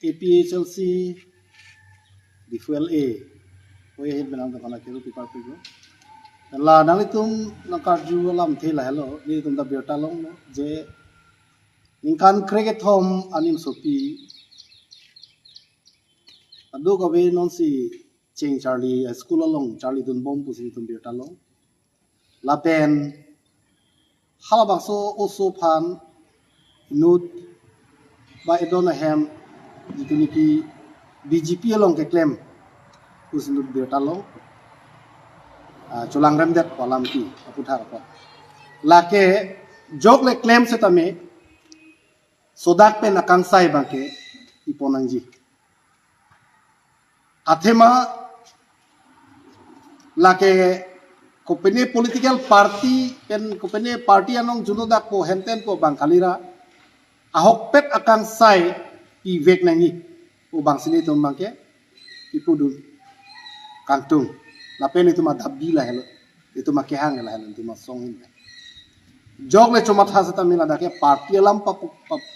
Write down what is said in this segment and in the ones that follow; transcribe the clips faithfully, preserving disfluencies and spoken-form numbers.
A P H L C, D F L A, oi ahin benang tong kana kiru pipar pigo. La nanglitum nangkarju alamthe lahelo, nelitum ta birta longlo, je ningkan krekethom animsopi, aduk ave nonsi cheng charli, eh, school along charlidunbom pusi nelitum birta long. Lapen halabangso oso aphan inut ba edon ahem jitu niki B J P along keklem pusi inut birta long. Ah, cholangremdet pu alamthe aputhak apot. Lake jok le klem setame sodak pen akangsai abangke ipon nangji. Athema lake kopine political party pen kopine party anong junodakpo henten po abang kalira, ahokpet akangsai pivek nangji pu abangsi nelitum abangke ipudun kangtung. Lapen itum adap di lahelo, itum akehang lahelo, itum asong hin. Jok le chomatha setame ladak ke party alam papu, papu,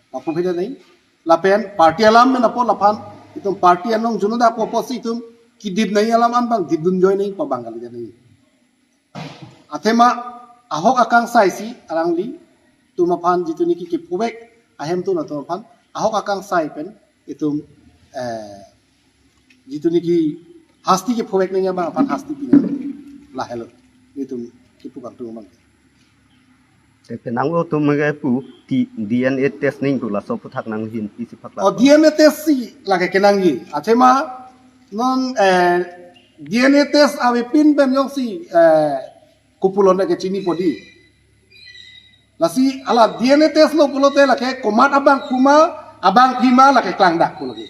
papu phida nangji. Lapen party alam men apo laphan itum party anong junodakpo pusi itum kidip nangji alam an abang dipdun joi nangji pu abang kali nangji. Athema ahok akangsai si alanglitum aphan jitu niki kephovek ahemtun atum aphan ahok akangsai pen itum, eh, jitu niki hasti kephovek nangji abang aphan hasti pi nangji. Lahelo itum kipu kangtung abang. Te penang atum ke pu ti D N A test nangji pu laso aputhak nanghin isi phak la. Oh, D N A test si lake kenangji. Athema non, eh, D N A test avepin pen jongsi, eh, kopulo neke chinipo di. Lasi hala D N A test lo pulote lake komat abangphu ma, abangpi ma lake klangdak pu lake.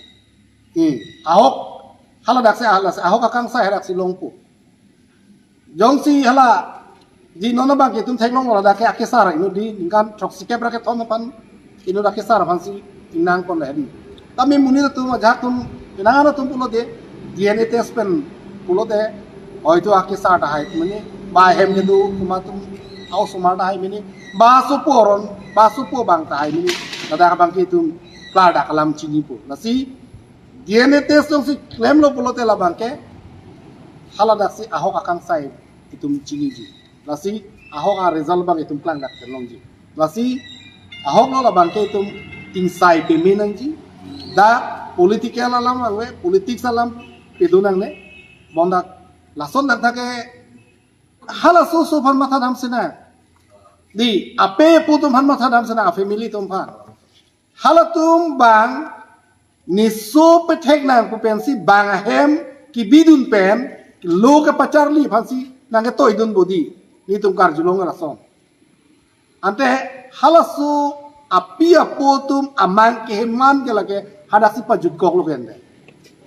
Hmm. Ahok, haladaksi, haladaksi ahok akangsai hadaksi longpo. Jongsi hala di non abangke itum theklong ladak ke akesar inut di ningkan throksi kep ra kethom aphan inut akesar aphansi ingnang pon le di. Tame monit atum ajahak atum inang atum pulote D N A test pen pulote hoito akesar tahai mene ba hem kedo komat atum a-osomar tahai mene ba sopo aron ba sopo abang tahai mene ladak abangke itum klardak alam chinipo. Lasi D N A test jongsi klemlo pulote labangke haladaksi ahok akangsai itum chiniji. Lasi ahok a-result abang itum klangdak kelongji. Lasi ahok lo labangke itum tingsai peme nangji. Dak political alam abang ave, politics alam pedun nangne. Bondak lason dak thake halaso oso aphan mathadam sena. Di ape apo atum aphan mathadam sena, a-family atum aphan. Halatum abang neso pethek nang pu pensi bang ahem kebidun pen lo kepacharli aphansi nangketoidunpo di. Nelitum karjulong lason. Ante halaso api apo atum amang keheman ke lake hadaksi pajutkoklo ke ante.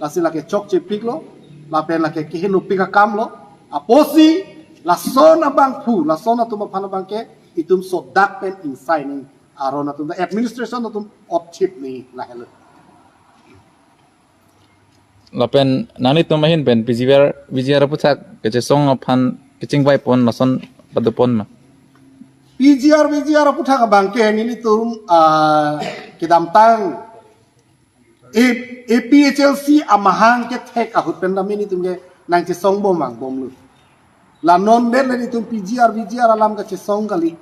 Lasi lake chokchepiklo, lapen lake kehenopik akamlo. Apotsi lason abangphu, lason atum aphan abangke itum sodak pen ingsai nangji. Aron atum ta administration atum otchip nangji lahelo. Lapen nanglitum ahin pen P G R, V G R aputhak kechesong aphan kechingvai pon lason padopon ma? P G R, V G R aputhak abangke nelitum, ah, kedamtang A-, A P H L C amahang kethek ahut pen dam nelitum ke nangchesongbom angbomlo. La non bet le nelitum P G R, V G R alam kachesong kali.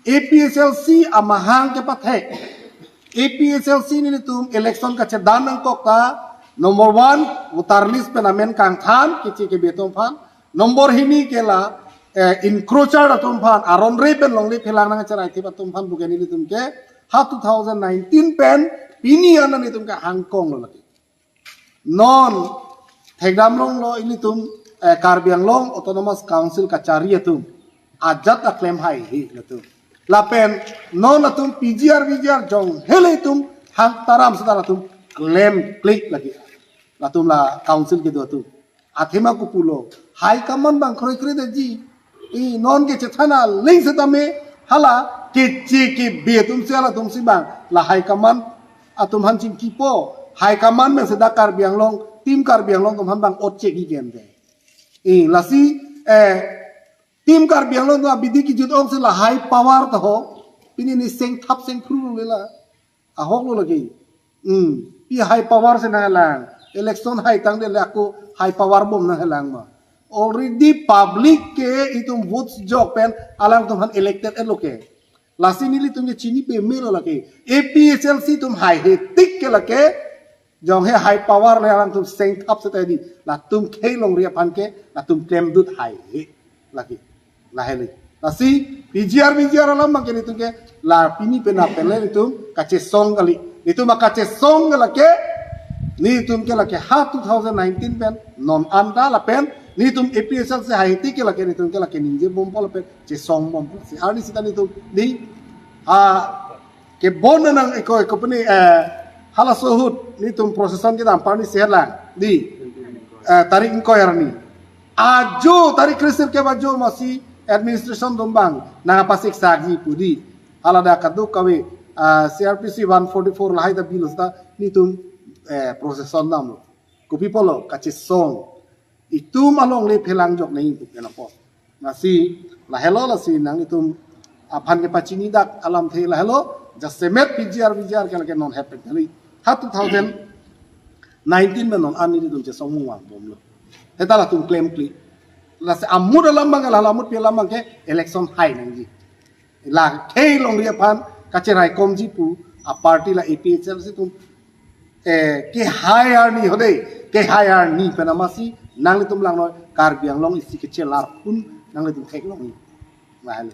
A P H L C amahang kepathek. A P H L C nelitum election kachedan nangkok ta number one voter list pen amen kangthan keche kebe atum aphan. Number hini ke la, eh, encroacher atum aphan, aron re pen longle phelang nangcherai thip atum aphan pu ke nelitum ke ha two thousand nineteen pen pini an nelitum ke hangkonglo lake. Non thekdam longlo ilitum, eh, Karbi Anglong Autonomous Council kachari atum ajat aklem haihe latum. Lapen non atum P G R V G R jong hele atum hang taram sedar atum klem klik lake. Latum la council kedo atum. Athema kopulo high command abang kroikre detji. I non kechethan aling setame hala keche kebe atumsi halatumsi abang la high command atum aphan chingkipo. High command pen seta Karbi Anglong, team Karbi Anglong atum aphan abang otchek-i gente. I lasi, eh, team Karbi Anglong atum abidi kejut ongsi la high power ta ho. Pini ne sengthap sengphru le la. Ahoklo lake. Hmm. Pi high power si nanglang. Election hai tangte le ako high power bom nanglang ma. Already public ke itum vote jok pen alangtum aphan elected etlo ke. Lasi nelitum ke chini peme lo lake. A P H L C atum haihe tik ke lake. Jong he high power le alangtum sengthap seta di. Latum khei longri aphan ke, latum klemdut haihe lake. Lahele. Lasi P G R, V G R alam abang ke nelitum ke la pini penap pen le nelitum kachesong kali. Nelitum akachesong ke lake, nelitum ke lake ha two thousand nineteen pen non anta lapen nelitum A P H L C haihe tik ke lake nelitum ke lake ningje bompo lapen chesong bompo. Si arni sita nelitum di, ah, kebon nang eko eko pini, eh, halaso ahut nelitum procession kedam parni sehat lang di, eh, tarik ingkoi arni. Ajo tarik kre-sirkep ajo masi administration atum abang nangpasik saji pu di. Hala dak kadokave, ah, C R P C one forty-four lahai ta bill seta nelitum, eh, procession damlo. Kopi pulo kachesong. Itum alongle phelang jok nangji pu ke nangpo. Lasi lahelo lasi nanglitum aphan kepachini dak alamthe lahelo, jasemet P G R V G R ke lake non happen kali. Ha two thousand nineteen pen non an nelitum chesong mungwang bomlo. Heta latum klemkle. Lasi amut alam abang ke, la amutpi alam abang ke election hai nangji. La khei longri aphan kacheraikomji pu a party la A P H L C atum, eh, kehai arni ho dei, kehai arni pen amatsi nanglitum langnoi Karbi Anglong isi kechelar pun nanglitum theklongji. Lahai.